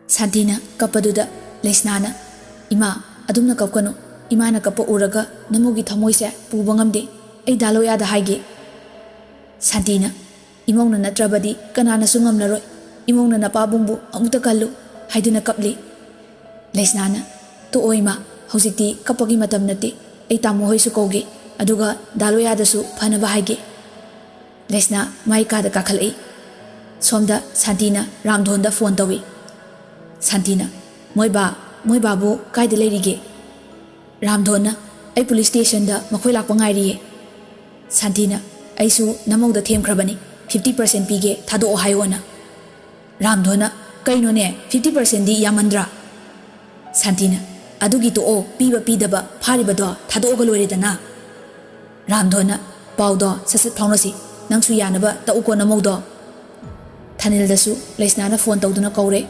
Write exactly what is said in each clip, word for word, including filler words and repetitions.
ꯁꯥꯟꯇꯤꯅ ꯀꯞꯄꯗꯨꯗ ꯂꯩꯁꯅꯥꯅ, "ꯏꯃꯥ, ꯑꯗꯨꯝꯅ ꯀꯞꯀꯅꯨ꯫ ꯏꯃꯥꯅ ꯀꯞꯄ ꯎꯔꯒ ꯅꯃꯧꯒꯤ ꯊꯃꯣꯏꯁꯦ ꯄꯨꯕ ꯉꯝꯗꯦ꯫ ꯑꯩ ꯗꯥ ꯂꯣꯌꯥꯗ ꯍꯥꯏꯒꯦ꯫" ꯁꯥꯟꯇꯤꯅ, "ꯏꯃꯧꯅ ꯅꯠꯇ꯭ꯔꯕꯗꯤ ꯀꯅꯥꯅꯁꯨ ꯉꯝꯂꯔꯣꯏ꯫ ꯏꯃꯧꯅ ꯅꯄꯥꯕꯨꯡꯕꯨ ꯑꯃꯨꯛꯇ ꯀꯜꯂꯨ" ꯍꯥꯏꯗꯨꯅ ꯀꯞꯂꯤ꯫ ꯂꯩꯁꯅꯥꯅ, "ꯇꯣꯛꯑꯣ ꯏꯃꯥ, ꯍꯧꯖꯤꯛꯇꯤ ꯀꯞꯄꯒꯤ ꯃꯇꯝ ꯅꯠꯇꯦ꯫ ꯑꯩ ꯇꯥꯃꯣ ꯍꯣꯏꯁꯨ ꯀꯧꯒꯦ, ꯑꯗꯨꯒ ꯗꯥ ꯂꯣꯌꯥꯗꯁꯨ ꯐꯅꯕ ꯍꯥꯏꯒꯦ꯫" ꯂꯩꯁꯅꯥ ꯃꯥꯏ ꯀꯥꯗ ꯀꯥꯈꯠꯂꯛꯏ꯫ ꯁꯣꯝꯗ ꯁꯥꯟꯇꯤꯅ ꯔꯥꯝꯙꯣꯟꯗ ꯐꯣꯟ ꯇꯧꯏ꯫ ꯁꯥꯟꯇꯤꯅ, "ꯃꯣꯏ ꯕꯥ, ꯃꯣꯏ ꯕꯥꯕꯨ ꯀꯥꯏꯗ ꯂꯩꯔꯤꯒꯦ?" ꯔꯥꯝꯙꯣꯟꯅ, "ꯑꯩ ꯄꯨꯂꯤꯁ ꯁ꯭ꯇꯦꯁꯟꯗ ꯃꯈꯣꯏ ꯂꯥꯛꯄ ꯉꯥꯏꯔꯤꯌꯦ꯫" ꯁꯥꯟꯇꯤꯅ, "ꯑꯩꯁꯨ ꯅꯃꯧꯗ ꯊꯦꯝꯈ꯭ꯔꯕꯅꯤ, ꯐꯤꯐꯇꯤ ꯄꯥꯔꯁꯦꯟ ꯄꯤꯒꯦ, ꯊꯥꯗꯣꯛꯑꯣ ꯍꯥꯏꯌꯣꯅ꯫" ꯔꯥꯝꯙꯣꯟꯅ, "ꯀꯩꯅꯣꯅꯦ, ꯐꯤꯐꯇꯤ ꯄꯥꯔꯁꯦꯟꯗꯤ ꯌꯥꯝꯃꯟꯗ꯭ꯔꯥ?" ꯁꯥꯟꯇꯤꯅ, "ꯑꯗꯨꯒꯤ ꯇꯣꯛꯑꯣ, ꯄꯤꯕ ꯄꯤꯗꯕ ꯐꯥꯔꯤꯕꯗꯣ ꯊꯥꯗꯣꯛꯑꯒ ꯂꯣꯏꯔꯦꯗꯅ꯫" ꯔꯥꯝꯙꯣꯟꯅ, "ꯄꯥꯎꯗꯣ ꯁꯠ ꯁꯠ ꯐꯥꯎꯅꯁꯤ, ꯅꯪꯁꯨ ꯌꯥꯅꯕ ꯇꯛꯎꯀꯣ ꯅꯃꯧꯗꯣ꯫" ꯊꯥꯅꯤꯜꯗꯁꯨ ꯂꯩꯁꯅꯥꯅ ꯐꯣꯟ ꯇꯧꯗꯨꯅ ꯀꯧꯔꯦ꯫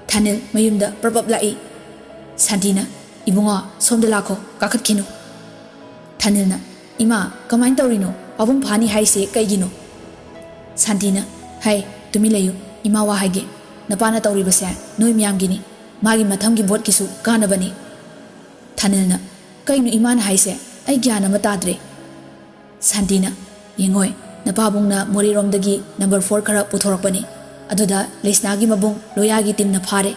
ꯊꯥꯅꯤꯜ ꯃꯌꯨꯝꯗ ꯄ꯭ꯔꯞ ꯄ꯭ꯔꯞ ꯂꯥꯛꯏ꯫ ꯁꯥꯟꯇꯤꯅ, "ꯏꯕꯨꯡꯉꯣ, ꯁꯣꯝꯗ ꯂꯥꯛꯈꯣ, ꯀꯥꯈꯠꯈꯤꯅꯨ꯫" ꯊꯥꯅꯤꯜꯅ, "ꯏꯃꯥ, ꯀꯃꯥꯏꯅ ꯇꯧꯔꯤꯅꯣ? ꯄꯥꯕꯨꯡ ꯐꯥꯅꯤ ꯍꯥꯏꯁꯦ ꯀꯩꯒꯤꯅꯣ?" ꯁꯥꯟꯇꯤꯅ, "ꯍꯩ, ꯇꯨꯃꯤꯟ ꯂꯩꯌꯨ, ꯏꯃꯥ ꯋꯥ ꯍꯥꯏꯒꯦ꯫ ꯅꯄꯥꯅ ꯇꯧꯔꯤꯕꯁꯦ ꯅꯣꯏ ꯃꯌꯥꯝꯒꯤꯅꯤ, ꯃꯥꯒꯤ ꯃꯊꯪꯒꯤ ꯚꯣꯠꯀꯤꯁꯨ ꯀꯥꯟꯅꯕꯅꯤ꯫" ꯊꯥꯅꯤꯜꯅ, "ꯀꯩꯅꯣ ꯏꯃꯥꯅ ꯍꯥꯏꯁꯦ? ꯑꯩ ꯒ꯭ꯌꯥꯟ ꯑꯃ ꯇꯥꯗ꯭ꯔꯦ꯫" ꯁꯥꯟꯇꯤꯅ, "ꯌꯦꯡꯉꯣꯏ, ꯅꯄꯥꯕꯨꯡꯅ ꯃꯣꯔꯦꯔꯣꯝꯗꯒꯤ ꯅꯝꯕꯔ ꯐꯣꯔ ꯈꯔ ꯄꯨꯊꯣꯔꯛꯄꯅꯤ꯫ ꯑꯗꯨꯗ ꯂꯩꯁꯅꯥꯒꯤ ꯃꯕꯨꯡ ꯂꯣꯌꯥꯒꯤ ꯇꯤꯝꯅ ꯐꯥꯔꯦ꯫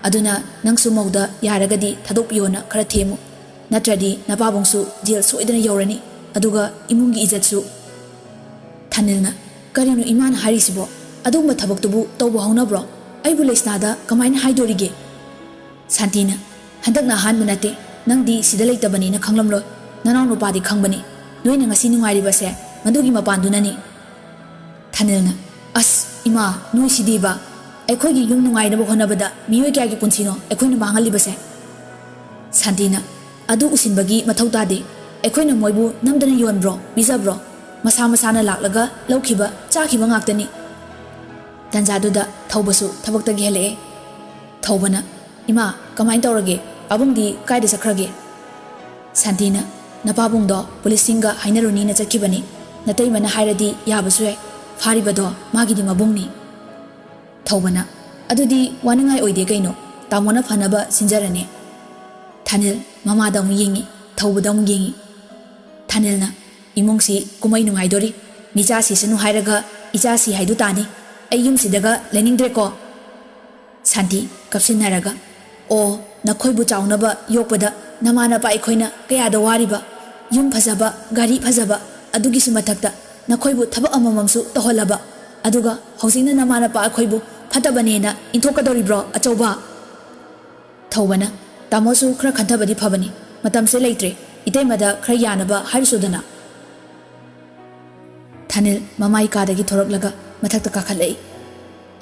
ꯑꯗꯨꯅ ꯅꯪꯁꯨ ꯃꯧꯗ ꯌꯥꯔꯒꯗꯤ ꯊꯥꯗꯣꯛꯄꯤꯌꯣꯅ ꯈꯔ ꯊꯦꯝꯃꯨ꯫ ꯅꯠꯇ꯭ꯔꯗꯤ ꯅꯄꯥꯕꯨꯡꯁꯨ ꯖꯦꯜ ꯁꯣꯏꯗꯅ ꯌꯧꯔꯅꯤ꯫ ꯑꯗꯨꯒ ꯏꯃꯨꯡꯒꯤ ꯏꯖꯠꯁꯨ꯫" ꯊꯥꯅꯤꯜꯅ, "ꯀꯔꯤꯅꯣ ꯏꯃꯥꯅ ꯍꯥꯏꯔꯤꯁꯤꯕꯣ? ꯑꯗꯨꯒꯨꯝꯕ ꯊꯕꯛꯇꯨꯕꯨ ꯇꯧꯕ ꯍꯧꯅꯕ꯭ꯔꯣ? ꯑꯩꯕꯨ ꯂꯩꯁꯅꯥꯗ ꯀꯃꯥꯏꯅ ꯍꯥꯏꯗꯣꯔꯤꯒꯦ?" ꯁꯥꯟꯇꯤꯅ, "ꯍꯟꯗꯛꯅ ꯑꯍꯥꯟꯕ ꯅꯠꯇꯦ꯫ ꯅꯪꯗꯤ ꯁꯤꯗ ꯂꯩꯇꯕꯅꯤꯅ ꯈꯪꯂꯝꯂꯣꯏ꯫ ꯅꯅꯥꯎ ꯅꯨꯄꯥꯗꯤ ꯈꯪꯕꯅꯤ꯫ ꯅꯣꯏꯅ ꯉꯁꯤ ꯅꯨꯡꯉꯥꯏꯔꯤꯕꯁꯦ ꯃꯗꯨꯒꯤ ꯃꯄꯥꯟꯗꯨꯅꯅꯤ꯫" ꯊꯥꯅꯤꯜꯅ, "ꯑꯁ, ꯏꯃꯥ, ꯅꯣꯏꯁꯤꯗꯤꯕ! ꯑꯩꯈꯣꯏꯒꯤ ꯌꯨꯝ ꯅꯨꯡꯉꯥꯏꯅꯕ ꯍꯣꯠꯅꯕꯗ ꯃꯤꯑꯣꯏ ꯀꯌꯥꯒꯤ ꯄꯨꯟꯁꯤꯅꯣ ꯑꯩꯈꯣꯏꯅ ꯃꯥꯡꯍꯜꯂꯤꯕꯁꯦ?" ꯁꯥꯟꯇꯤꯅ, "ꯑꯗꯨ ꯎꯁꯤꯟꯕꯒꯤ ꯃꯊꯧ ꯇꯥꯗꯦ꯫ ꯑꯩꯈꯣꯏꯅ ꯃꯣꯏꯕꯨ ꯅꯝꯗꯅ ꯌꯣꯟꯕ꯭ꯔꯣ, ꯄꯤꯖꯕ꯭ꯔꯣ? ꯃꯁꯥ ꯃꯁꯥꯅ ꯂꯥꯛꯂꯒ ꯂꯧꯈꯤꯕ, ꯆꯥꯈꯤꯕ ꯉꯥꯛꯇꯅꯤ꯫" ꯇꯟꯖꯥꯗꯨꯗ ꯊꯧꯕꯁꯨ ꯊꯕꯛꯇꯒꯤ ꯍꯜꯂꯛꯑꯦ꯫ ꯊꯧꯕꯅ, "ꯏꯃꯥ, ꯀꯃꯥꯏꯅ ꯇꯧꯔꯒꯦ? ꯄꯥꯕꯨꯡꯗꯤ ꯀꯥꯏꯗ ꯆꯠꯈ꯭ꯔꯒꯦ?" ꯁꯥꯟꯇꯤꯅ, "ꯅꯄꯥꯕꯨꯡꯗꯣ ꯄꯨꯂꯤꯁꯁꯤꯡꯒ ꯍꯥꯏꯅꯔꯨꯅꯤꯅ ꯆꯠꯈꯤꯕꯅꯤ꯫ ꯅꯇꯩꯃꯅ ꯍꯥꯏꯔꯗꯤ ꯌꯥꯕꯁꯨ ꯌꯥꯏ꯫ ꯐꯥꯔꯤꯕꯗꯣ ꯃꯥꯒꯤꯗꯤ ꯃꯕꯨꯡꯅꯤ꯫" ꯊꯧꯕꯅ, ꯑꯗꯨꯗꯤ ꯋꯥꯅꯤꯡꯉꯥꯏ ꯑꯣꯏꯗꯦ ꯀꯩꯅꯣ, ꯇꯥꯃꯣꯅ ꯐꯅꯕ ꯁꯤꯟꯖꯔꯅꯤ꯫ ꯊꯥꯅꯤꯜ ꯃꯃꯥꯗ ꯑꯃꯨꯛ ꯌꯦꯡꯉꯤ, ꯊꯧꯕꯗ ꯑꯃꯨꯛ ꯌꯦꯡꯉꯤ꯫ ꯊꯥꯅꯤꯜꯅ, "ꯏꯃꯨꯡꯁꯤ ꯀꯨꯝꯍꯩ ꯅꯨꯡꯉꯥꯏꯗꯣꯔꯤ, ꯃꯤꯆꯥ ꯁꯤꯁꯅꯨ ꯍꯥꯏꯔꯒ ꯏꯆꯥ ꯁꯤ ꯍꯥꯏꯗꯨ ꯇꯥꯅꯤ꯫ ꯑꯩ ꯌꯨꯝꯁꯤꯗꯒ ꯂꯩꯅꯤꯡꯗ꯭ꯔꯦꯀꯣ"꯫ ꯁꯥꯟꯇꯤ ꯀꯞꯁꯤꯟꯅꯔꯒ, "ꯑꯣ, ꯅꯈꯣꯏꯕꯨ ꯆꯥꯎꯅꯕ ꯌꯣꯛꯄꯗ ꯅꯃꯥ ꯅꯄꯥ ꯑꯩꯈꯣꯏꯅ ꯀꯌꯥꯗ ꯋꯥꯔꯤꯕ꯫ ꯌꯨꯝ ꯐꯖꯕ, ꯒꯥꯔꯤ ꯐꯖꯕ, ꯑꯗꯨꯒꯤꯁꯨ ꯃꯊꯛꯇ ꯅꯈꯣꯏꯕꯨ ꯊꯕꯛ ꯑꯃꯃꯝꯁꯨ ꯇꯧꯍꯜꯂꯕ꯫ ꯑꯗꯨꯒ ꯍꯧꯖꯤꯛꯅ ꯅꯃꯥ ꯅꯄꯥ ꯑꯩꯈꯣꯏꯕꯨ ꯐꯠꯇꯕꯅꯦꯅ ꯏꯟꯊꯣꯛꯀꯗꯧꯔꯤꯕ꯭ꯔꯣ, ꯑꯆꯧꯕ?" ꯊꯧꯕꯅ, "ꯇꯥꯃꯣꯁꯨ ꯈꯔ ꯈꯟꯊꯕꯗꯤ ꯐꯕꯅꯤ꯫ ꯃꯇꯝꯁꯦ ꯂꯩꯇ꯭ꯔꯦ꯫ ꯏꯇꯩꯃꯗ ꯈꯔ ꯌꯥꯅꯕ ꯍꯥꯏꯔꯨꯁꯣꯗꯅ"꯫ ꯊꯥꯅꯤꯜ ꯃꯃꯥꯏ ꯀꯥꯗꯒꯤ ꯊꯣꯔꯛꯂꯒ ꯃꯊꯛꯇ ꯀꯥꯈꯠꯂꯛꯏ꯫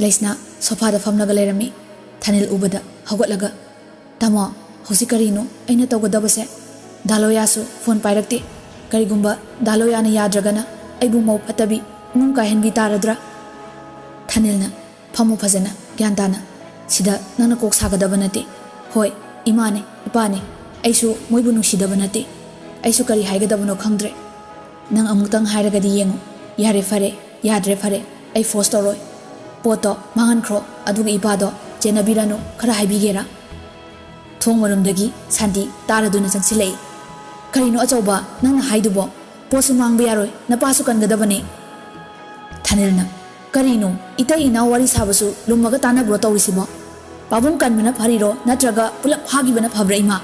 ꯂꯩꯁꯅꯥ ꯁꯣꯐꯥꯗ ꯐꯝꯂꯒ ꯂꯩꯔꯝꯃꯤ꯫ ꯊꯥꯅꯤꯜ ꯎꯕꯗ ꯍꯧꯒꯠꯂꯒ, "ꯇꯥꯃꯣ, ꯍꯧꯖꯤꯛ ꯀꯔꯤꯅꯣ ꯑꯩꯅ ꯇꯧꯒꯗꯕꯁꯦ? ꯗꯥ ꯂꯣꯌꯥꯁꯨ ꯐꯣꯟ ꯄꯥꯏꯔꯛꯇꯦ꯫ ꯀꯔꯤꯒꯨꯝꯕ ꯗꯥ ꯂꯣꯌꯥꯅ ꯌꯥꯗ꯭ꯔꯒꯅ ꯑꯩꯕꯨ ꯃꯧ ꯐꯠꯇꯕꯤ, ꯏꯃꯨꯡ ꯀꯥꯏꯍꯟꯕꯤ ꯇꯥꯔꯗ꯭ꯔꯥ?" ꯊꯥꯅꯤꯜꯅ, "ꯐꯝꯃꯨ ꯐꯖꯅ, ꯒ꯭ꯌꯥꯟ ꯇꯥꯅ꯫ ꯁꯤꯗ ꯅꯪꯅ ꯀꯣꯛ ꯁꯥꯒꯗꯕ ꯅꯠꯇꯦ꯫ ꯍꯣꯏ, ꯏꯃꯥꯅꯦ, ꯏꯄꯥꯅꯦ, ꯑꯩꯁꯨ ꯃꯣꯏꯕꯨ ꯅꯨꯡꯁꯤꯗꯕ ꯅꯠꯇꯦ꯫ ꯑꯩꯁꯨ ꯀꯔꯤ ꯍꯥꯏꯒꯗꯕꯅꯣ ꯈꯪꯗ꯭ꯔꯦ꯫ ꯅꯪ ꯑꯃꯨꯛꯇꯪ ꯍꯥꯏꯔꯒꯗꯤ ꯌꯦꯡꯉꯨ꯫ ꯌꯥꯔꯦ ꯐꯔꯦ, ꯌꯥꯗ꯭ꯔꯦ ꯐꯔꯦ, ꯑꯩ ꯐꯣꯔꯁ ꯇꯧꯔꯣꯏ꯫ ꯄꯣꯠꯇꯣ ꯃꯥꯡꯍꯟꯈ꯭ꯔꯣ, ꯑꯗꯨꯒ ꯏꯄꯥꯗꯣ ꯆꯦꯟꯅꯕꯤꯔꯅꯨ, ꯈꯔ ꯍꯥꯏꯕꯤꯒꯦꯔꯥ?" ꯊꯣꯡ ꯃꯔꯨꯝꯗꯒꯤ ꯁꯥꯟꯇꯤ ꯇꯥꯔꯗꯨꯅ ꯆꯪꯁꯤꯜꯂꯛꯏ꯫ "ꯀꯔꯤꯅꯣ ꯑꯆꯧꯕ ꯅꯪꯅ ꯍꯥꯏꯗꯨꯕꯣ? ꯄꯣꯠꯁꯨ ꯃꯥꯡꯕ ꯌꯥꯔꯣꯏ, ꯅꯄꯥꯁꯨ ꯀꯟꯒꯗꯕꯅꯦ"꯫ ꯊꯥꯅꯤꯜꯅ, "ꯀꯔꯤꯅꯣ, ꯏꯇꯩ ꯏꯅꯥꯎ ꯋꯥꯔꯤ ꯁꯥꯕꯁꯨ ꯂꯨꯝꯃꯒ ꯇꯥꯟꯅꯕ꯭ꯔꯣ ꯇꯧꯔꯤꯁꯤꯕꯣ? ꯄꯥꯕꯨꯡ ꯀꯟꯕꯅ ꯐꯔꯤꯔꯣ, ꯅꯠꯇ꯭ꯔꯒ ꯄꯨꯂꯞ ꯐꯥꯈꯤꯕꯅ ꯐꯕ꯭ꯔꯥ, ꯏꯃꯥ?"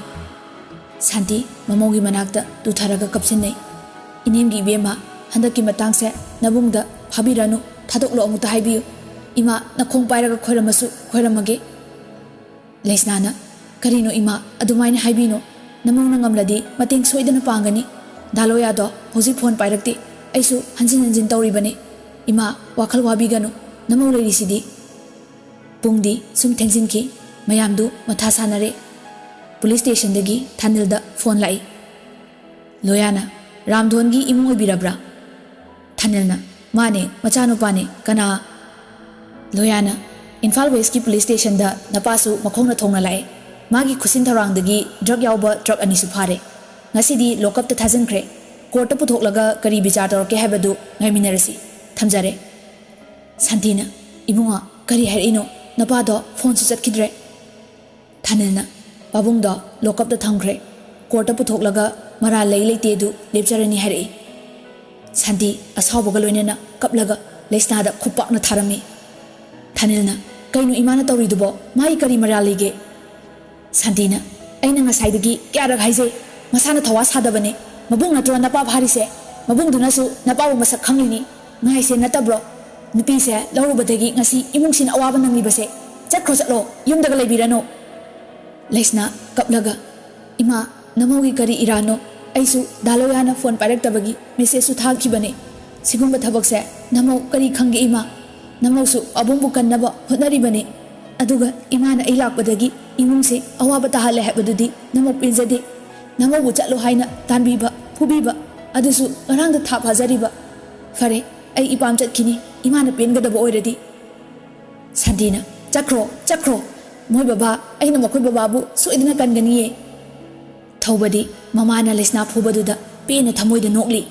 ꯁꯥꯟꯇꯤ ꯃꯃꯧꯒꯤ ꯃꯅꯥꯛꯇ ꯇꯨꯊꯔꯒ ꯀꯞꯁꯤꯟꯅꯩ꯫ "ꯏꯅꯦꯝꯒꯤ ꯏꯕꯦꯝꯃ, ꯍꯟꯗꯛꯀꯤ ꯃꯇꯥꯡꯁꯦ ꯅꯕꯨꯡꯗ ꯐꯥꯕꯤꯔꯅꯨ, ꯊꯥꯗꯣꯛꯂꯣ ꯑꯃꯨꯛꯇ ꯍꯥꯏꯕꯤꯌꯨ꯫ ꯏꯃꯥ, ꯅꯈꯣꯡ ꯄꯥꯏꯔꯒ ꯈꯣꯏꯔꯝꯃꯁꯨ ꯈꯣꯏꯔꯝꯃꯒꯦ"꯫ ꯂꯩꯁꯅꯥꯅ, "ꯀꯔꯤꯅꯣ ꯏꯃꯥ, ꯑꯗꯨꯃꯥꯏꯅ ꯍꯥꯏꯕꯤꯅꯣ꯫ ꯅꯃꯧꯅ ꯉꯝꯂꯗꯤ ꯃꯇꯦꯡ ꯁꯣꯏꯗꯅ ꯄꯥꯡꯒꯅꯤ꯫ ꯗꯥ ꯂꯣꯌꯥꯗꯣ ꯍꯧꯖꯤꯛ ꯐꯣꯟ ꯄꯥꯏꯔꯛꯇꯦ꯫ ꯑꯩꯁꯨ ꯍꯟꯖꯤꯟ ꯍꯟꯖꯤꯟ ꯇꯧꯔꯤꯕꯅꯤ꯫ ꯏꯃꯥ, ꯋꯥꯈꯜ ꯋꯥꯕꯤꯒꯅꯨ꯫ ꯅꯃꯧ ꯂꯩꯔꯤꯁꯤꯗꯤ"꯫ ꯄꯨꯡꯗꯤ ꯁꯨꯝ ꯊꯦꯡꯖꯤꯟꯈꯤ꯫ ꯃꯌꯥꯝꯗꯨ ꯃꯊꯥ ꯁꯥꯟꯅꯔꯦ꯫ ꯄꯨꯂꯤꯁ ꯁ꯭ꯇꯦꯁꯟꯗꯒꯤ ꯊꯥꯅꯤꯜꯗ ꯐꯣꯟ ꯂꯥꯛꯏ꯫ ꯂꯣꯌꯥꯅ, "ꯔꯥꯝꯙꯣꯟꯒꯤ ꯏꯃꯨꯡ ꯑꯣꯏꯕꯤꯔꯕ꯭ꯔꯥ?" ꯊꯥꯅꯤꯜꯅ, "ꯃꯥꯅꯦ, ꯃꯆꯥꯅꯨꯄꯥꯅꯦ꯫ ꯀꯅꯥ?" ꯂꯣꯌꯥꯅ, "ꯏꯝꯐꯥꯜ ꯋꯦꯁꯀꯤ ꯄꯨꯂꯤꯁ ꯁ꯭ꯇꯦꯁꯟꯗ ꯅꯄꯥꯁꯨ ꯃꯈꯣꯡꯅ ꯊꯣꯡꯅ ꯂꯥꯛꯑꯦ꯫ ꯃꯥꯒꯤ ꯈꯨꯠꯁꯤꯟ ꯊꯧꯔꯥꯡꯗꯒꯤ ꯗ꯭ꯔꯒ ꯌꯥꯎꯕ ꯇ꯭ꯔꯛ ꯑꯅꯤꯁꯨ ꯐꯥꯔꯦ꯫ ꯉꯁꯤꯗꯤ ꯂꯣꯀꯞꯇ ꯊꯥꯖꯤꯟꯈ꯭ꯔꯦ꯫ ꯀꯣꯔꯠꯇ ꯄꯨꯊꯣꯛꯂꯒ ꯀꯔꯤ ꯕꯤꯆꯥꯔ ꯇꯧꯔꯛꯀꯦ ꯍꯥꯏꯕꯗꯨ ꯉꯥꯏꯃꯤꯟꯅꯔꯁꯤ꯫ ꯊꯝꯖꯔꯦ"꯫ ꯁꯥꯟꯇꯤꯅ, "ꯏꯕꯨꯡꯉꯣ, ꯀꯔꯤ ꯍꯥꯏꯔꯛꯏꯅꯣ? ꯅꯄꯥꯗꯣ ꯐꯣꯟꯁꯨ ꯆꯠꯈꯤꯗ꯭ꯔꯦ꯫ ꯊꯥꯅꯤꯜꯅ ꯄꯥꯕꯨꯡꯗꯣ ꯂꯣꯀꯞꯇ ꯊꯝꯈ꯭ꯔꯦ꯫ ꯀꯣꯔꯠꯇ ꯄꯨꯊꯣꯛꯂꯒ ꯃꯔꯥꯜ ꯂꯩ ꯂꯩꯇꯦ ꯑꯗꯨ ꯂꯦꯞꯆꯔꯅꯤ ꯍꯥꯏꯔꯛꯏ꯫ ꯁꯥꯟꯇꯤ ꯑꯁꯥꯎꯕꯒ ꯂꯣꯏꯅꯅ ꯀꯞꯂꯒ ꯂꯩꯁꯅꯥꯗ ꯈꯨꯄꯥꯛꯅ ꯊꯥꯔꯝꯃꯤ꯫ ꯊꯥꯅꯤꯜꯅ, "ꯀꯩꯅꯣ ꯏꯃꯥꯅ ꯇꯧꯔꯤꯗꯨꯕꯣ? ꯃꯥꯒꯤ ꯀꯔꯤ ꯃꯔꯥꯜ ꯂꯩꯒꯦ?" ꯁꯥꯟꯇꯤꯅ, "ꯑꯩꯅ ꯉꯁꯥꯏꯗꯒꯤ ꯀꯌꯥꯔꯛ ꯍꯥꯏꯖꯩ, ꯃꯁꯥꯅ ꯊꯧꯋꯥ ꯁꯥꯗꯕꯅꯦ꯫ ꯃꯕꯨꯡ ꯅꯠꯇ꯭ꯔꯣ ꯅꯄꯥ ꯐꯥꯔꯤꯁꯦ? ꯃꯕꯨꯡꯗꯨꯅꯁꯨ ꯅꯄꯥꯕꯨ ꯃꯁꯛ ꯈꯪꯂꯤꯅꯤ꯫ ꯉꯥꯏꯁꯦ ꯅꯠꯇꯕ꯭ꯔꯣ? ꯅꯨꯄꯤꯁꯦ ꯂꯧꯔꯨꯕꯗꯒꯤ ꯉꯁꯤ ꯏꯃꯨꯡꯁꯤꯅ ꯑꯋꯥꯕ ꯅꯪꯂꯤꯕꯁꯦ꯫ ꯆꯠꯈ꯭ꯔꯣ, ꯆꯠꯂꯣ, ꯌꯨꯝꯗꯒ ꯂꯩꯕꯤꯔꯅꯨ꯫" ꯂꯩꯁꯅꯥ ꯀꯞꯂꯒ, "ꯏꯃꯥ, ꯅꯃꯧꯒꯤ ꯀꯔꯤ ꯏꯔꯥꯟꯅꯣ? ꯑꯩꯁꯨ ꯗꯥ ꯂꯣꯌꯥꯅ ꯐꯣꯟ ꯄꯥꯏꯔꯛꯇꯕꯒꯤ ꯃꯦꯁꯦꯖꯁꯨ ꯊꯥꯈꯤꯕꯅꯦ꯫ ꯁꯤꯒꯨꯝꯕ ꯊꯕꯛꯁꯦ ꯅꯃꯧ ꯀꯔꯤ ꯈꯪꯒꯦ ꯏꯃꯥ? ꯅꯃꯧꯁꯨ ꯑꯕꯨꯡꯕꯨ ꯀꯟꯅꯕ ꯍꯣꯠꯅꯔꯤꯕꯅꯤ꯫ ꯑꯗꯨꯒ ꯏꯃꯥꯅ ꯑꯩ ꯂꯥꯛꯄꯗꯒꯤ ꯏꯃꯨꯡꯁꯦ ꯑꯋꯥꯕ ꯇꯥꯍꯜꯂꯦ ꯍꯥꯏꯕꯗꯨꯗꯤ ꯅꯃꯧ ꯄꯦꯟꯖꯗꯦ꯫ ꯅꯃꯧꯕꯨ ꯆꯠꯂꯣ ꯍꯥꯏꯅ ꯇꯥꯟꯕꯤꯕ, ꯐꯨꯕꯤꯕ, ꯑꯗꯨꯁꯨ ꯉꯔꯥꯡꯗ ꯊꯥ ꯐꯥꯖꯔꯤꯕ꯫ ꯐꯔꯦ, ꯑꯩ ꯏꯄꯥꯝ ꯆꯠꯈꯤꯅꯤ, ꯏꯃꯥꯅ ꯄꯦꯟꯒꯗꯕ ꯑꯣꯏꯔꯗꯤ꯫" ꯁꯥꯟꯇꯤꯅ, "ꯆꯠꯈ꯭ꯔꯣ, ꯆꯠꯈ꯭ꯔꯣ꯫ ꯃꯣꯏ ꯕꯕꯥ, ꯑꯩꯅ ꯃꯈꯣꯏ ꯕꯕꯥꯕꯨ ꯁꯣꯏꯗꯅ ꯀꯟꯒꯅꯤꯌꯦ꯫" ꯊꯧꯕꯗꯤ ꯃꯃꯥꯅ ꯂꯩꯁꯅꯥ ꯐꯨꯕꯗꯨꯗ ꯄꯦꯟꯅ ꯊꯃꯣꯏꯗ ꯅꯣꯛꯂꯤ꯫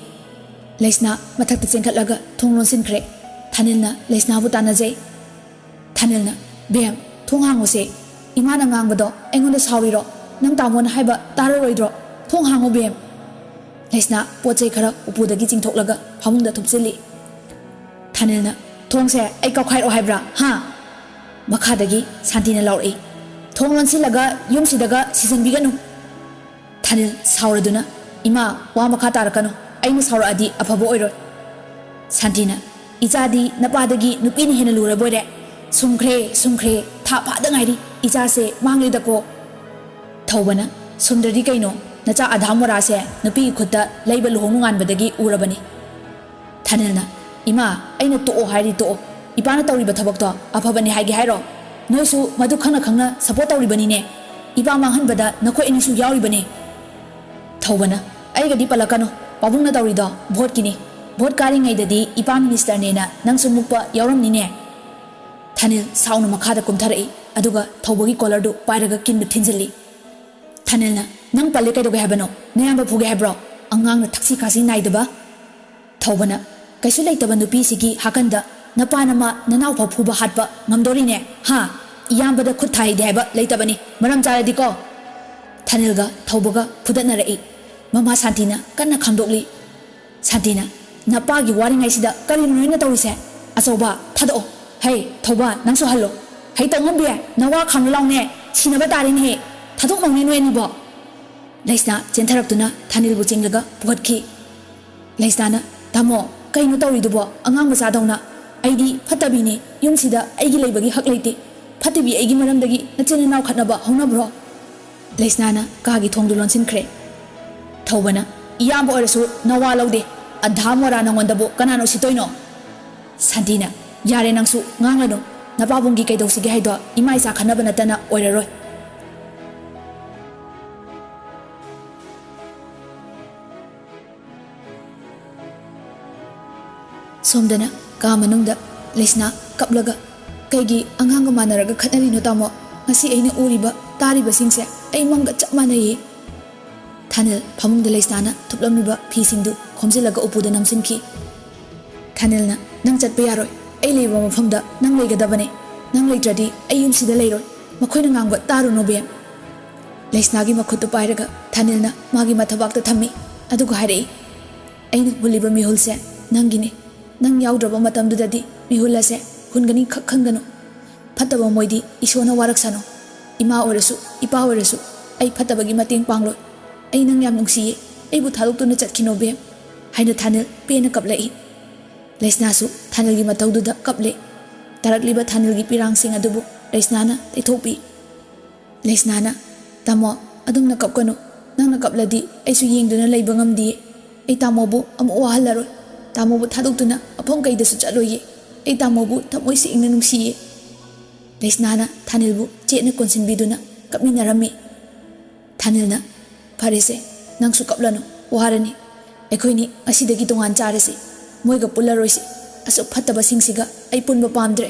ꯂꯩꯁꯅꯥ ꯃꯊꯛꯇ ꯆꯦꯟꯈꯠꯂꯒ ꯊꯣꯡ ꯂꯣꯟꯁꯤꯟꯈ꯭ꯔꯦ꯫ ꯊꯥꯅꯤꯜꯅ ꯂꯩꯁꯅꯥꯕꯨ ꯇꯥꯟꯅꯖꯩ꯫ ꯊꯥꯅꯤꯜꯅ, "ꯕꯦꯝ, ꯊꯣꯡ ꯍꯥꯡꯉꯨꯁꯦ꯫ ꯏꯃꯥꯅ ꯉꯥꯡꯕꯗꯣ ꯑꯩꯉꯣꯟꯗ ꯁꯥꯎꯔꯤꯔꯣ? ꯅꯪ ꯇꯥꯃꯣꯅ ꯍꯥꯏꯕ ꯇꯥꯔꯔꯣꯏꯗ꯭ꯔꯣ? ꯊꯣꯡ ꯍꯥꯡꯉꯨ ꯕꯦꯝ꯫" ꯂꯩꯁꯅꯥ ꯄꯣꯠ ꯆꯩ ꯈꯔ ꯎꯄꯨꯗꯒꯤ ꯆꯤꯡꯊꯣꯛꯂꯒ ꯐꯃꯨꯡꯗ ꯊꯨꯞꯆꯤꯜꯂꯤ꯫ ꯊꯥꯅꯤꯜꯅ, "ꯊꯣꯡꯁꯦ ꯑꯩ ꯀꯥꯎꯈꯥꯏꯔꯛꯑꯣ ꯍꯥꯏꯕ꯭ꯔꯥ, ꯍꯥ?" ꯃꯈꯥꯗꯒꯤ ꯁꯥꯟꯇꯤꯅ ꯂꯥꯎꯔꯛꯏ, "ꯊꯣꯡ ꯂꯣꯟꯁꯤꯜꯂꯒ ꯌꯨꯝꯁꯤꯗꯒ ꯁꯤꯖꯤꯟꯕꯤꯒꯅꯨ꯫" ꯊꯥꯅꯤꯜ ꯁꯥꯎꯔꯗꯨꯅ, "ꯏꯃꯥ, ꯋꯥ ꯃꯈꯥ ꯇꯥꯔꯛꯀꯅꯨ꯫ ꯑꯩꯅ ꯁꯥꯎꯔꯛꯑꯗꯤ ꯑꯐꯕ ꯑꯣꯏꯔꯣꯏ꯫" ꯁꯥꯟꯇꯤꯅ, "ꯏꯆꯥꯗꯤ ꯅꯄꯥꯗꯒꯤ ꯅꯨꯄꯤꯅ ꯍꯦꯟꯅ ꯂꯨꯔꯕꯣꯏꯔꯦ꯫ ꯁꯨꯝꯈ꯭ꯔꯦ, ꯁꯨꯝꯈ꯭ꯔꯦ, ꯊꯥ ꯐꯥꯗ ꯉꯥꯏꯔꯤ, ꯏꯆꯥꯁꯦ ꯃꯥꯡꯂꯦꯗꯀꯣ꯫" ꯊꯧꯕꯅ, "ꯁꯨꯝꯗ꯭ꯔꯗꯤ ꯀꯩꯅꯣ? ꯅꯆꯥ ꯑꯙꯥ ꯃꯣꯔꯥꯁꯦ ꯅꯨꯄꯤꯒꯤ ꯈꯨꯠꯇ ꯂꯩꯕ ꯂꯨꯍꯣꯡ ꯅꯣꯡꯉꯥꯟꯕꯗꯒꯤ ꯎꯔꯕꯅꯤ꯫" ꯊꯥꯅꯤꯜꯅ, "ꯏꯃꯥ, ꯑꯩꯅ ꯇꯣꯛꯑꯣ ꯍꯥꯏꯔꯗꯤ ꯇꯣꯛꯑꯣ꯫ ꯏꯄꯥꯅ ꯇꯧꯔꯤꯕ ꯊꯕꯛꯇꯣ ꯑꯐꯕꯅꯤ ꯍꯥꯏꯒꯦ ꯍꯥꯏꯔꯣ? ꯅꯣꯏꯁꯨ ꯃꯗꯨ ꯈꯪꯅ ꯈꯪꯅ ꯁꯞꯄꯣꯔꯠ ꯇꯧꯔꯤꯕꯅꯤꯅꯦ꯫ ꯏꯄꯥ ꯃꯥꯡꯍꯟꯕꯗ ꯅꯈꯣꯏ ꯑꯅꯤꯁꯨ ꯌꯥꯎꯔꯤꯕꯅꯦ꯫" ꯊꯧꯕꯅ, "ꯑꯩꯒꯗꯤ ꯄꯜꯂꯛꯀꯅꯨ꯫ ꯄꯥꯕꯨꯡꯅ ꯇꯧꯔꯤꯗꯣ ꯚꯣꯠꯀꯤꯅꯤ꯫ ꯚꯣꯠ ꯀꯥꯔꯤꯉꯩꯗꯗꯤ ꯏꯄꯥ ꯃꯤꯅꯤꯁꯇꯔꯅꯦꯅ ꯅꯪꯁꯨ ꯃꯨꯛꯄ ꯌꯥꯎꯔꯝꯅꯤꯅꯦ꯫" ꯊꯥꯅꯤꯜ ꯁꯥꯎꯅ ꯃꯈꯥꯗ ꯀꯨꯝꯊꯔꯛꯏ, ꯑꯗꯨꯒ ꯊꯧꯕꯒꯤ ꯀꯣꯂꯔꯗꯨ ꯄꯥꯏꯔꯒ ꯀꯤꯟꯗ ꯊꯤꯟꯖꯤꯜꯂꯤ꯫ ꯊꯥꯅꯤꯜꯅ, "ꯅꯪ ꯄꯜꯂꯦ ꯀꯩꯗꯧꯒꯦ ꯍꯥꯏꯕꯅꯣ? ꯅꯌꯥꯝꯕ ꯐꯨꯒꯦ ꯍꯥꯏꯕ꯭ꯔꯣ? ꯑꯉꯥꯡꯅ ꯊꯛꯁꯤ ꯈꯥꯁꯤ ꯅꯥꯏꯗꯕ꯫" ꯊꯧꯕꯅ, "ꯀꯩꯁꯨ ꯂꯩꯇꯕ ꯅꯨꯄꯤꯁꯤꯒꯤ ꯍꯥꯀꯟꯗ ꯅꯄꯥ ꯅꯃꯥ ꯅꯅꯥꯎ ꯐꯥꯎ ꯐꯨꯕ ꯍꯥꯠꯄ ꯉꯝꯗꯣꯔꯤꯅꯦ, ꯍꯥ? ꯏꯌꯥꯝꯕꯗ ꯈꯨꯠ ꯊꯥꯏꯗꯦ ꯍꯥꯏꯕ ꯂꯩꯇꯕꯅꯤ, ꯃꯔꯝ ꯆꯥꯔꯗꯤꯀꯣ꯫ ꯊꯥꯅꯤꯜꯒ ꯊꯧꯕꯒ ꯐꯨꯗꯠꯅꯔꯛꯏ꯫ ꯃꯃꯥ ꯁꯥꯟꯇꯤꯅ ꯀꯟꯅ ꯈꯥꯝꯗꯣꯛꯂꯤ꯫ ꯁꯥꯟꯇꯤꯅ, "ꯅꯄꯥꯒꯤ ꯋꯥꯔꯤꯉꯩꯁꯤꯗ ꯀꯔꯤꯅꯣ ꯅꯣꯏꯅ ꯇꯧꯔꯤꯁꯦ? ꯑꯆꯧꯕ, ꯊꯥꯗꯣꯛꯑꯣ꯫ ꯍꯩ, ꯊꯧꯕ, ꯅꯪꯁꯨ ꯍꯜꯂꯣ꯫ ꯍꯩ, ꯇꯧꯉꯝꯕꯤ, ꯅꯋꯥ ꯈꯥꯝꯂꯨ ꯂꯥꯎꯅꯦ, ꯁꯤꯅꯕ ꯇꯥꯔꯦꯅꯦꯍꯦ꯫ ꯊꯥꯗꯣꯛꯅꯧꯅꯦ ꯅꯣꯏ ꯑꯅꯤꯕꯣ꯫" ꯂꯩꯁꯅꯥ ꯆꯦꯟꯊꯔꯛꯇꯨꯅ ꯊꯥꯅꯤꯜꯕꯨ ꯆꯤꯡꯂꯒ ꯄꯨꯈꯠꯈꯤ꯫ ꯂꯩꯁꯅꯥꯅ, "ꯇꯥꯃꯣ, ꯀꯩꯅꯣ ꯇꯧꯔꯤꯗꯨꯕꯣ? ꯑꯉꯥꯡ ꯃꯆꯥꯗꯧꯅ꯫ ꯑꯩꯗꯤ ꯐꯠꯇꯕꯤꯅꯤ, ꯌꯨꯝꯁꯤꯗ ꯑꯩꯒꯤ ꯂꯩꯕꯒꯤ ꯍꯛ ꯂꯩꯇꯦ꯫ ꯐꯠꯇꯕꯤ ꯑꯩꯒꯤ ꯃꯔꯝꯗꯒꯤ ꯅꯆꯤꯟ ꯅꯅꯥꯎ ꯈꯠꯅꯕ ꯍꯧꯅꯕ꯭ꯔꯣ?" ꯂꯩꯁꯅꯥꯅ ꯀꯥꯒꯤ ꯊꯣꯡꯗꯨ ꯂꯣꯟꯁꯤꯟꯈ꯭ꯔꯦ꯫ ꯊꯧꯕꯅ, "ꯏꯌꯥꯝꯕ ꯑꯣꯏꯔꯁꯨ ꯅꯋꯥ ꯂꯧꯗꯦ꯫ ꯑꯙꯥ ꯃꯣꯔꯥ ꯅꯉꯣꯟꯗꯕꯨ ꯀꯅꯥꯅ ꯎꯁꯤꯠꯇꯣꯏꯅꯣ?" ꯁꯥꯟꯇꯤꯅ, "ꯌꯥꯔꯦ, ꯅꯪꯁꯨ ꯉꯥꯡꯂꯅꯨ꯫ ꯅꯄꯥꯕꯨꯡꯒꯤ ꯀꯩꯗꯧꯁꯤꯒꯦ ꯍꯥꯏꯗꯣ ꯏꯃꯥ ꯏꯆꯥ ꯈꯠꯅꯕ ꯅꯠꯇꯅ ꯑꯣꯏꯔꯔꯣꯏ꯫" ꯁꯣꯝꯗꯅ ꯀꯥ ꯃꯅꯨꯡꯗ ꯂꯩꯁꯅꯥ ꯀꯞꯂꯒ, "ꯀꯩꯒꯤ ꯑꯉꯥꯡꯒ ꯃꯥꯟꯅꯔꯒ ꯈꯠꯅꯔꯤꯅꯣ ꯇꯥꯃꯣ? ꯉꯁꯤ ꯑꯩꯅ ꯎꯔꯤꯕ ꯇꯥꯔꯤꯕꯁꯤꯡꯁꯦ ꯑꯩ ꯃꯪꯒ ꯆꯞ ꯃꯥꯟꯅꯩꯌꯦ꯫" ꯊꯥꯅꯤꯜ ꯐꯃꯨꯡꯗ ꯂꯩꯁꯅꯥꯅ ꯊꯨꯞꯂꯝꯂꯤꯕ ꯐꯤꯁꯤꯡꯗꯨ ꯈꯣꯝꯖꯤꯜꯂꯒ ꯎꯄꯨꯗ ꯅꯝꯁꯤꯟꯈꯤ꯫ ꯊꯥꯅꯤꯜꯅ, "ꯅꯪ ꯆꯠꯄ ꯌꯥꯔꯣꯏ꯫ ꯑꯩ ꯂꯩꯕ ꯃꯐꯝꯗ ꯅꯪ ꯂꯩꯒꯗꯕꯅꯦ꯫ ꯅꯪ ꯂꯩꯇ꯭ꯔꯗꯤ ꯑꯩ ꯌꯨꯝꯁꯤꯗ ꯂꯩꯔꯣꯏ꯫ ꯃꯈꯣꯏꯅ ꯉꯥꯡꯕ ꯇꯥꯔꯨꯅꯣ, ꯕꯦꯝ꯫" ꯂꯩꯁꯅꯥꯒꯤ ꯃꯈꯨꯠꯇꯨ ꯄꯥꯏꯔꯒ ꯊꯥꯅꯤꯜꯅ ꯃꯥꯒꯤ ꯃꯊꯕꯥꯛꯇ ꯊꯝꯃꯤ꯫ ꯑꯗꯨꯒ ꯍꯥꯏꯔꯛꯏ, "ꯑꯩꯅ ꯍꯨꯜꯂꯤꯕ ꯃꯤꯍꯨꯜꯁꯦ ꯅꯪꯒꯤꯅꯤ꯫ ꯅꯪ ꯌꯥꯎꯗ꯭ꯔꯕ ꯃꯇꯝꯗꯨꯗꯗꯤ ꯃꯤꯍꯨꯜ ꯑꯁꯦ ꯍꯨꯟꯒꯅꯤ ꯈꯛ ꯈꯟꯒꯅꯨ꯫ ꯐꯠꯇꯕ ꯃꯣꯏꯗꯤ ꯏꯁꯣꯔꯅ ꯋꯥꯔꯛꯁꯅꯨ꯫ ꯏꯃꯥ ꯑꯣꯏꯔꯁꯨ, ꯏꯄꯥ ꯑꯣꯏꯔꯁꯨ ꯑꯩ ꯐꯠꯇꯕꯒꯤ ꯃꯇꯦꯡ ꯄꯥꯡꯂꯣꯏ꯫ ꯑꯩ ꯅꯪ ꯌꯥꯝ ꯅꯨꯡꯁꯤꯌꯦ꯫ ꯑꯩꯕꯨ ꯊꯥꯗꯣꯛꯇꯨꯅ ꯆꯠꯈꯤꯅꯣ, ꯕꯦꯝ꯫" ꯍꯥꯏꯅ ꯊꯥꯅꯤꯜ ꯄꯦꯟꯅ ꯀꯞꯂꯛꯏ꯫ ꯂꯩꯁꯅꯥꯁꯨ ꯊꯥꯅꯤꯜꯒꯤ ꯃꯇꯧꯗꯨꯗ ꯀꯞꯂꯦ꯫ ꯇꯥꯔꯛꯂꯤꯕ ꯊꯥꯅꯤꯜꯒꯤ ꯄꯤꯔꯥꯡꯁꯤꯡ ꯑꯗꯨꯕꯨ ꯂꯩꯁꯅꯥꯅ ꯇꯩꯊꯣꯛꯄꯤ꯫ ꯂꯩꯁꯅꯥꯅ, "ꯇꯥꯃꯣ, ꯑꯗꯨꯝꯅ ꯀꯞꯀꯅꯨ꯫ ꯅꯪꯅ ꯀꯞꯂꯗꯤ ꯑꯩꯁꯨ ꯌꯦꯡꯗꯨꯅ ꯂꯩꯕ ꯉꯝꯗꯤꯌꯦ꯫ ꯑꯩ ꯇꯥꯃꯣꯕꯨ ꯑꯃꯨꯛ ꯋꯥꯍꯜꯂꯔꯣꯏ꯫ ꯇꯥꯃꯣꯕꯨ ꯊꯥꯗꯣꯛꯇꯨꯅ ꯃꯐꯝ ꯀꯩꯗꯁꯨ ꯆꯠꯂꯣꯏꯌꯦ꯫ ꯑꯩ ꯇꯥꯃꯣꯕꯨ ꯊꯃꯣꯏ ꯁꯦꯡꯅ ꯅꯨꯡꯁꯤꯌꯦ꯫" ꯂꯩꯁꯅꯥꯅ ꯊꯥꯅꯤꯜꯕꯨ ꯆꯦꯠꯅ ꯀꯣꯟꯁꯤꯟꯕꯤꯗꯨꯅ ꯀꯞꯃꯤꯟꯅꯔꯝꯃꯤ꯫ ꯊꯥꯅꯤꯜꯅ, "ꯐꯔꯦꯁꯦ, ꯅꯪꯁꯨ ꯀꯞꯂꯅꯨ, ꯋꯥꯔꯅꯤ꯫ ꯑꯩꯈꯣꯏꯅꯤ ꯉꯁꯤꯗꯒꯤ ꯇꯣꯉꯥꯟ ꯆꯥꯔꯁꯤ꯫ ꯃꯣꯏꯒ ꯄꯨꯜꯂꯔꯣꯏꯁꯤ꯫ ꯑꯁꯨꯛ ꯐꯠꯇꯕꯁꯤꯡꯁꯤꯒ ꯑꯩ ꯄꯨꯟꯕ ꯄꯥꯝꯗ꯭ꯔꯦ꯫"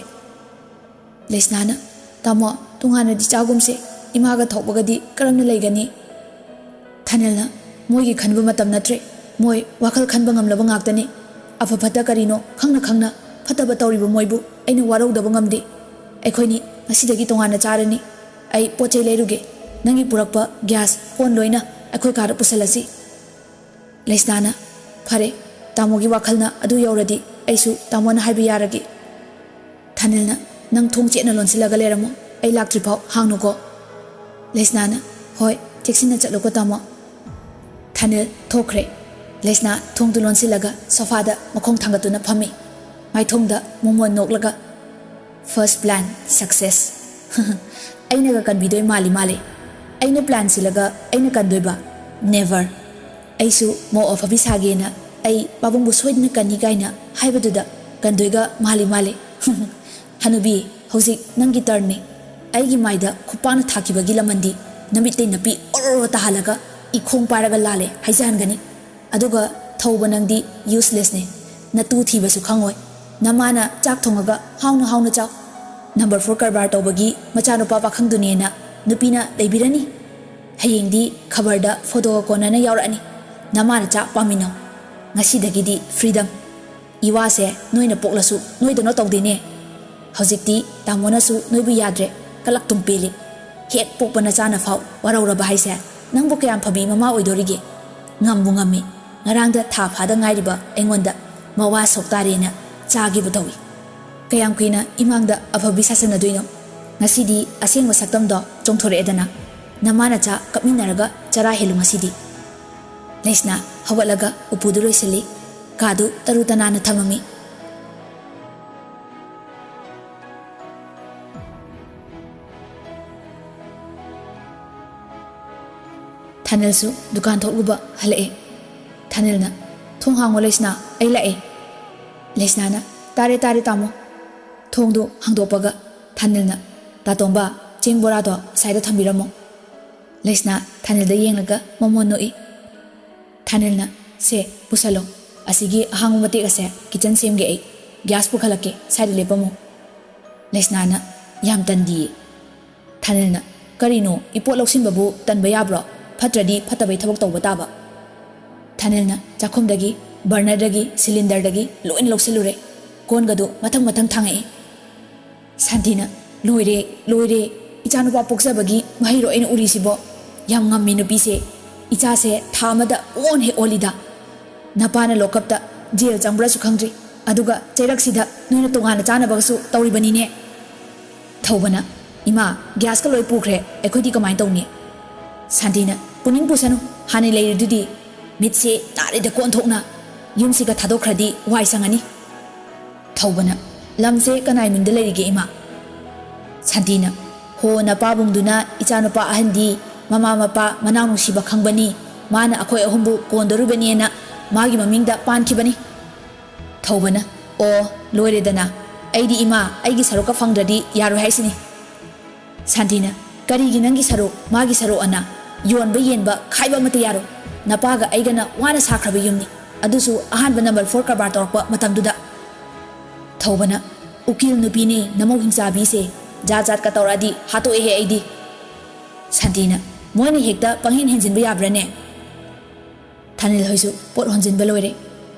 ꯂꯩꯁꯅꯥꯅ, "ꯇꯥꯃꯣ, ꯇꯣꯉꯥꯟꯅꯗꯤ ꯆꯥꯒꯨꯝꯁꯦ꯫ ꯏꯃꯥꯒ ꯊꯧꯕꯒꯗꯤ ꯀꯔꯝꯅ ꯂꯩꯒꯅꯤ?" ꯊꯥꯅꯤꯜꯅ, "ꯃꯣꯏꯒꯤ ꯈꯟꯕ ꯃꯇꯝ ꯅꯠꯇ꯭ꯔꯦ꯫ ꯃꯣꯏ ꯋꯥꯈꯜ ꯈꯟꯕ ꯉꯝꯂꯕ ꯉꯥꯛꯇꯅꯤ꯫ ꯑꯐ ꯐꯠꯇ ꯀꯔꯤꯅꯣ ꯈꯪꯅ ꯈꯪꯅ ꯐꯠꯇꯕ ꯇꯧꯔꯤꯕ ꯃꯣꯏꯕꯨ ꯑꯩꯅ ꯋꯥꯔꯧꯗꯕ ꯉꯝꯗꯦ꯫ ꯑꯩꯈꯣꯏꯅꯤ ꯉꯁꯤꯗꯒꯤ ꯇꯣꯉꯥꯟꯅ ꯆꯥꯔꯅꯤ꯫ ꯑꯩ ꯄꯣꯠ ꯆꯩ ꯂꯩꯔꯨꯒꯦ꯫ ꯅꯪꯒꯤ ꯄꯨꯔꯛꯄ ꯒ꯭ꯌꯥꯁ, ꯀꯣꯟ ꯂꯣꯏꯅ ꯑꯩꯈꯣꯏ ꯀꯥꯗ ꯄꯨꯁꯜꯂꯁꯤ꯫ ꯂꯩꯁꯅꯥꯅ, "ꯐꯔꯦ, ꯇꯥꯃꯣꯒꯤ ꯋꯥꯈꯜꯅ ꯑꯗꯨ ꯌꯧꯔꯗꯤ ꯑꯩꯁꯨ ꯇꯥꯃꯣꯅ ꯍꯥꯏꯕ ꯌꯥꯔꯒꯦ꯫" ꯊꯥꯅꯤꯜꯅ, "ꯅꯪ ꯊꯣꯡ ꯆꯦꯠꯅ ꯂꯣꯟꯁꯤꯜꯂꯒ ꯂꯩꯔꯝꯃꯣ꯫ ꯑꯩ ꯂꯥꯛꯇ꯭ꯔꯤꯐꯥꯎ ꯍꯥꯡꯅꯨꯀꯣ꯫" ꯂꯩꯁꯅꯥꯅ, "ꯍꯣꯏ, ꯆꯦꯛꯁꯤꯟꯅ ꯆꯠꯂꯨꯀꯣ ꯇꯥꯃꯣ꯫" ꯊꯥꯅꯤꯜ ꯊꯣꯛꯈ꯭ꯔꯦ꯫ ꯂꯩꯁꯅꯥ ꯊꯣꯡꯗꯨ ꯂꯣꯟꯁꯤꯜꯂꯒ ꯁꯣꯐꯥꯗ ꯃꯈꯣꯡ ꯊꯥꯡꯒꯠꯇꯨꯅ ꯐꯝꯃꯤ꯫ ꯃꯥꯏꯊꯣꯡꯗ ꯃꯣꯃꯣꯟ ꯅꯣꯛꯂꯒ, "First plan success꯫ ꯑꯩꯅꯒ ꯀꯟꯕꯤꯗꯣꯏ ꯃꯥꯜꯂꯤ ꯃꯥꯜꯂꯤ꯫ ꯑꯩꯅ plan ꯁꯤꯜꯂꯒ ꯑꯩꯅ ꯀꯟꯗꯣꯏꯕ? Never꯫ ꯑꯩꯁꯨ ꯃꯧ ꯑꯐꯕꯤ ꯁꯥꯒꯦꯅ ꯑꯩ ꯄꯥꯕꯨꯡꯕꯨ ꯁꯣꯏꯗꯅ ꯀꯟꯅꯤ ꯀꯥꯏꯅ ꯍꯥꯏꯕꯗꯨꯗ ꯀꯟꯗꯣꯏꯒ ꯃꯥꯜꯂꯤ ꯃꯥꯜꯂꯤ꯫" "ꯍꯅꯨꯕꯤ, ꯍꯧꯖꯤꯛ ꯅꯪꯒꯤ turnꯅꯤ꯫" ꯑꯩꯒꯤ ꯃꯥꯏꯗ ꯈꯨꯄꯥꯛꯅ ꯊꯥꯈꯤꯕꯒꯤ ꯂꯃꯟꯗꯤ ꯅꯃꯤꯠꯇꯩ ꯅꯄꯤ ꯑꯣꯔꯣ ꯇꯥꯍꯜꯂꯒ ꯏꯈꯣꯡ ꯄꯥꯏꯔꯒ ꯂꯥꯜꯂꯦ ꯍꯥꯏꯖꯍꯟꯒꯅꯤ꯫ ꯑꯗꯨꯒ ꯊꯧꯕ ꯅꯪꯗꯤ uselessꯅꯦ꯫ ꯅꯇꯨ ꯊꯤꯕꯁꯨ ꯈꯪꯉꯣꯏ꯫ ꯅꯃꯥꯅ ꯆꯥꯛ ꯊꯣꯡꯉꯒ ꯍꯥꯎꯅ ꯍꯥꯎꯅ ꯆꯥꯎ꯫ Number four ꯀꯔꯕꯥꯔ ꯇꯧꯕꯒꯤ ꯃꯆꯥꯅꯨꯄꯥ ꯄꯥꯈꯪꯗꯨꯅꯦꯅ ꯅꯨꯄꯤꯅ ꯂꯩꯕꯤꯔꯅꯤ꯫ ꯍꯌꯦꯡꯗꯤ ꯈꯕꯔꯗ photoꯒ ꯀꯣꯟꯅꯅ ꯌꯥꯎꯔꯛꯑꯅꯤ꯫ ꯅꯃꯥꯅ ꯆꯥꯛ ꯄꯥꯝꯃꯤꯟꯅꯧ꯫ ꯉꯁꯤꯗꯒꯤꯗꯤ freedom꯫ ꯏꯋꯥꯁꯦ ꯅꯣꯏꯅ ꯄꯣꯛꯂꯁꯨ ꯅꯣꯏꯗꯧꯅ ꯇꯧꯗꯦꯅꯦ꯫ ꯍꯧꯖꯤꯛꯇꯤ ꯇꯥꯃꯣꯅꯁꯨ ꯅꯣꯏꯕꯨ ꯌꯥꯗ꯭ꯔꯦ, ꯀꯂꯛꯇꯨꯝ ꯄꯦꯜꯂꯤ꯫ ꯍꯦꯛ ꯄꯣꯛꯄ ꯅꯆꯥꯅ ꯐꯥꯎ ꯋꯥꯔꯧꯔꯕ ꯍꯥꯏꯁꯦ ꯅꯪꯕꯨ ꯀꯌꯥꯝ ꯐꯕꯤ ꯃꯃꯥ ꯑꯣꯏꯗꯣꯔꯤꯒꯦ? ꯉꯝꯕꯨ ꯉꯝꯃꯤ꯫ ꯉꯔꯥꯡꯗ ꯊꯥ ꯐꯥꯗ ꯉꯥꯏꯔꯤꯕ ꯑꯩꯉꯣꯟꯗ ꯃꯋꯥ ꯁꯣꯛ ꯇꯥꯔꯦꯅ ꯆꯥꯒꯦꯕꯨ ꯇꯧꯏ꯫ ꯀꯌꯥꯝ ꯀꯨꯏꯅ ꯏꯃꯥꯡꯗ ꯑꯐꯕꯤ ꯁꯥꯁꯟꯅꯗꯣꯏꯅꯣ? ꯉꯁꯤꯗꯤ ꯑꯁꯦꯡꯕ ꯁꯛꯇꯝꯗꯣ ꯆꯣꯡꯊꯣꯔꯛꯑꯦꯗꯅ꯫ ꯅꯃꯥ ꯅꯆꯥ ꯀꯞꯃꯤꯟꯅꯔꯒ ꯆꯔꯥ ꯍꯦꯜꯂꯨ ꯉꯁꯤꯗꯤ꯫ ꯂꯩꯁꯅꯥ ꯍꯧꯒꯠꯂꯒ ꯎꯄꯨꯗꯨ ꯂꯣꯏꯁꯤꯜꯂꯤ꯫ ꯀꯥꯗꯨ ꯇꯔꯨ ꯇꯅꯥꯟꯅ ꯊꯝꯃꯝꯃꯤ꯫ ꯊꯥꯅꯤꯜꯁꯨ ꯗꯨꯀꯥꯟ ꯊꯣꯛꯂꯨꯕ ꯍꯜꯂꯛꯑꯦ꯫ ꯊꯥꯅꯤꯜꯅ, "ꯊꯣꯡ ꯍꯥꯡꯉꯣ ꯂꯩꯁꯅꯥ, ꯑꯩ ꯂꯥꯛꯑꯦ꯫" ꯂꯩꯁꯅꯥꯅ, "ꯇꯥꯔꯦ, ꯇꯥꯔꯦ, ꯇꯥꯃꯣ꯫" ꯊꯣꯡꯗꯨ ꯍꯥꯡꯗꯣꯛꯄꯒ ꯊꯥꯅꯤꯜꯅ, "ꯇꯥꯇꯣꯝꯕ, ꯆꯦꯡ ꯕꯣꯔꯥꯗꯣ ꯑꯁꯥꯏꯗ ꯊꯝꯕꯤꯔꯝꯃꯣ꯫" ꯂꯩꯁꯅꯥ ꯊꯥꯅꯤꯜꯗ ꯌꯦꯡꯂꯒ ꯃꯃꯣꯟ ꯅꯣꯛꯏ꯫ ꯊꯥꯅꯤꯜꯅ, "ꯁꯦ, ꯄꯨꯁꯜꯂꯣ꯫ ꯑꯁꯤꯒꯤ ꯑꯍꯥꯡꯕ ꯃꯇꯦꯛ ꯑꯁꯦ ꯀꯤꯆꯟ ꯁꯦꯝꯒꯦ ꯑꯩ꯫ ꯒ꯭ꯌꯥꯁ ꯄꯨꯈꯠꯂꯛꯀꯦ, ꯁ꯭ꯋꯥꯏꯗ ꯂꯦꯞꯄꯝꯃꯨ꯫" ꯂꯩꯁꯅꯥꯅ, "ꯌꯥꯝ ꯇꯟꯗꯤꯌꯦ꯫" ꯊꯥꯅꯤꯜꯅ, "ꯀꯔꯤꯅꯣ, ꯏꯄꯣꯠ ꯂꯧꯁꯤꯟꯕꯕꯨ ꯇꯟꯕ ꯌꯥꯕ꯭ꯔꯣ? ꯐꯠꯇ꯭ꯔꯗꯤ ꯐꯠꯇꯕꯩ ꯊꯕꯛ ꯇꯧꯕ ꯇꯥꯕ꯫" ꯊꯥꯅꯤꯜꯅ ꯆꯥꯛꯈꯨꯝꯗꯒꯤ, ꯕꯔꯅꯔꯗꯒꯤ, ꯁꯤꯂꯤꯟꯗꯔꯗꯒꯤ ꯂꯣꯏꯅ ꯂꯧꯁꯤꯜꯂꯨꯔꯦ꯫ ꯀꯣꯟꯒꯗꯨ ꯃꯊꯪ ꯃꯊꯪ ꯊꯥꯡꯉꯛꯏ꯫ ꯁꯥꯟꯇꯤꯅ, "ꯂꯣꯏꯔꯦ, ꯂꯣꯏꯔꯦ, ꯏꯆꯥꯅꯨꯄꯥ ꯄꯣꯛꯆꯕꯒꯤ ꯃꯍꯩꯔꯣ ꯑꯩꯅ ꯎꯔꯤꯁꯤꯕꯣ? ꯌꯥꯝ ꯉꯝꯃꯤ ꯅꯨꯄꯤꯁꯦ꯫ ꯏꯆꯥꯁꯦ ꯊꯥ ꯑꯃꯗ ꯑꯣꯟ ꯍꯦꯛ ꯑꯣꯜꯂꯤꯗ꯫ ꯅꯄꯥꯅ ꯂꯣꯀꯞꯇ ꯖꯦꯜ ꯆꯪꯕ꯭ꯔꯥꯁꯨ ꯈꯪꯗ꯭ꯔꯤ, ꯑꯗꯨꯒ ꯆꯩꯔꯛꯁꯤꯗ ꯅꯣꯏꯅ ꯇꯣꯉꯥꯟꯅ ꯆꯥꯅꯕꯒꯁꯨ ꯇꯧꯔꯤꯕꯅꯤꯅꯦ꯫" ꯊꯧꯕꯅ, "ꯏꯃꯥ, ꯒ꯭ꯌꯥꯁꯀ ꯂꯣꯏ ꯄꯨꯈ꯭ꯔꯦ, ꯑꯩꯈꯣꯏꯗꯤ ꯀꯃꯥꯏꯅ ꯇꯧꯅꯤ?" ꯁꯥꯟꯇꯤꯅ, "ꯄꯨꯅꯤꯡ ꯄꯨꯁꯅꯨ, ꯍꯥꯟꯅ ꯂꯩꯔꯤꯗꯨꯗꯤ꯫ ꯃꯤꯠꯁꯦ ꯅꯥꯔꯦꯗ ꯀꯣꯟꯊꯣꯛꯅ꯫ ꯌꯨꯝꯁꯤꯒ ꯊꯥꯗꯣꯛꯈ꯭ꯔꯗꯤ ꯋꯥꯏ ꯁꯪꯉꯅꯤ꯫" ꯊꯧꯕꯅ, "ꯂꯝꯁꯦ ꯀꯅꯥꯏ ꯃꯤꯡꯗ ꯂꯩꯔꯤꯒꯦ, ꯏꯃꯥ?" ꯁꯥꯟꯇꯤꯅ, "ꯍꯣ, ꯅꯄꯥꯕꯨꯡꯗꯨꯅ ꯏꯆꯥꯅꯨꯄꯥ ꯑꯍꯟꯗꯤ ꯃꯃꯥ ꯃꯄꯥ ꯃꯅꯥꯎ ꯅꯨꯡꯁꯤꯕ ꯈꯪꯕꯅꯤ, ꯃꯥꯅ ꯑꯩꯈꯣꯏ ꯑꯍꯨꯝꯕꯨ ꯀꯣꯟꯗꯣꯔꯤꯕꯅꯦꯅ ꯃꯥꯒꯤ ꯃꯃꯤꯡꯗ ꯄꯥꯟꯈꯤꯕꯅꯤ꯫" ꯊꯧꯕꯅ, "ꯑꯣ, ꯂꯣꯏꯔꯦꯗꯅ꯫ ꯑꯩꯗꯤ ꯏꯃꯥ ꯑꯩꯒꯤ ꯁꯔꯨꯛꯀ ꯐꯪꯗ꯭ꯔꯗꯤ ꯌꯥꯔꯣꯏ ꯍꯥꯏꯁꯤꯅꯤ꯫" ꯁꯥꯟꯇꯤꯅ, "ꯀꯔꯤꯒꯤ ꯅꯪꯒꯤ ꯁꯔꯨꯛ, ꯃꯥꯒꯤ ꯁꯔꯨꯛ ꯑꯅ? ꯌꯣꯟꯕ ꯌꯦꯟꯕ ꯈꯥꯏꯕ ꯑꯃꯠꯇ ꯌꯥꯔꯣꯏ꯫ ꯅꯄꯥꯒ ꯑꯩꯒꯅ ꯋꯥꯅ ꯁꯥꯈ꯭ꯔꯕ ꯌꯨꯝꯅꯤ, ꯑꯗꯨꯁꯨ ꯑꯍꯥꯟꯕ ꯅꯝꯕꯔ ꯐꯣꯔ ꯀꯔꯕꯥꯔ ꯇꯧꯔꯛꯄ ꯃꯇꯝꯗꯨꯗ꯫" ꯊꯧꯕꯅ, "ꯎꯀꯤꯜ ꯅꯨꯄꯤꯅꯦ ꯅꯃꯧ ꯍꯤꯡꯆꯥꯕꯤꯁꯦ, ꯖꯥꯠ ꯖꯥꯠꯀ ꯇꯧꯔꯛꯑꯗꯤ ꯍꯥꯠꯇꯣꯛꯑꯦꯍꯦ ꯑꯩꯗꯤ꯫" ꯁꯥꯟꯇꯤꯅ, "ꯃꯣꯏꯅ ꯍꯦꯛꯇ ꯄꯪꯍꯦꯟ ꯍꯦꯟꯖꯤꯟꯕ ꯌꯥꯕ꯭ꯔꯥꯅꯦ?" ꯊꯥꯅꯤꯜ ꯍꯣꯏꯁꯨ ꯄꯣꯠ ꯍꯣꯟꯖꯤꯟꯕ ꯂꯣꯏꯔꯦ꯫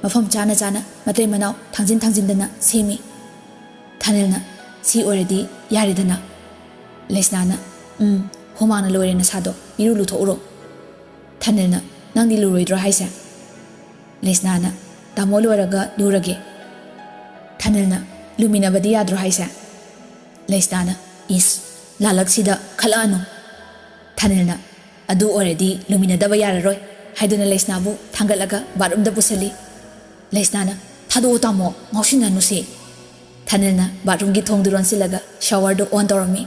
ꯃꯐꯝ ꯆꯥꯅ ꯆꯥꯅ ꯃꯇꯩ ꯃꯅꯥꯎ ꯊꯥꯡꯖꯤꯟ ꯊꯥꯡꯖꯤꯟꯗꯅ ꯁꯦꯝꯃꯤ꯫ ꯊꯥꯅꯤꯜꯅ, "ꯁꯤ ꯑꯣꯏꯔꯗꯤ ꯌꯥꯔꯦꯗꯅ?" ꯂꯩꯁꯅꯥꯅ, "ꯎꯝ, ꯍꯨꯃꯥꯡꯅ ꯂꯣꯏꯔꯦ ꯅꯁꯥꯗꯣ, ꯏꯔꯨ ꯂꯨꯊꯣꯛꯎꯔꯣ꯫" ꯊꯥꯅꯤꯜꯅ, "ꯅꯪꯗꯤ ꯂꯨꯔꯣꯏꯗ꯭ꯔꯣ ꯍꯥꯏꯁꯦ?" ꯂꯩꯁꯅꯥꯅ, "ꯇꯥꯃꯣ ꯂꯣꯏꯔꯒ ꯂꯨꯔꯒꯦ꯫" ꯊꯥꯅꯤꯜꯅ, "ꯂꯨꯃꯤꯟꯅꯕꯗꯤ ꯌꯥꯗ꯭ꯔꯣ ꯍꯥꯏꯁꯦ?" ꯂꯩꯁꯅꯥꯅ, "ꯏꯁ, ꯂꯥꯂꯛꯁꯤꯗ ꯈꯜꯂꯛꯑꯅꯨ꯫" ꯊꯥꯅꯤꯜꯅ, "ꯑꯗꯨ ꯑꯣꯏꯔꯗꯤ ꯂꯨꯃꯤꯟꯅꯗꯕ ꯌꯥꯔꯔꯣꯏ" ꯍꯥꯏꯗꯨꯅ ꯂꯩꯁꯅꯥꯕꯨ ꯊꯥꯡꯒꯠꯂꯒ ꯕꯥꯠꯔꯨꯝꯗ ꯄꯨꯁꯜꯂꯤ꯫ ꯂꯩꯁꯅꯥꯅ, "ꯊꯥꯗꯣꯛꯑꯣ ꯇꯥꯃꯣ, ꯉꯥꯎꯁꯤꯟꯅꯅꯨꯁꯦ꯫" ꯊꯥꯅꯤꯜꯅ ꯕꯥꯠꯔꯨꯝꯒꯤ ꯊꯣꯡꯗꯨ ꯂꯣꯟꯁꯤꯜꯂꯒ ꯁꯥꯋꯔꯗꯨ ꯑꯣꯟ ꯇꯧꯔꯝꯃꯤ꯫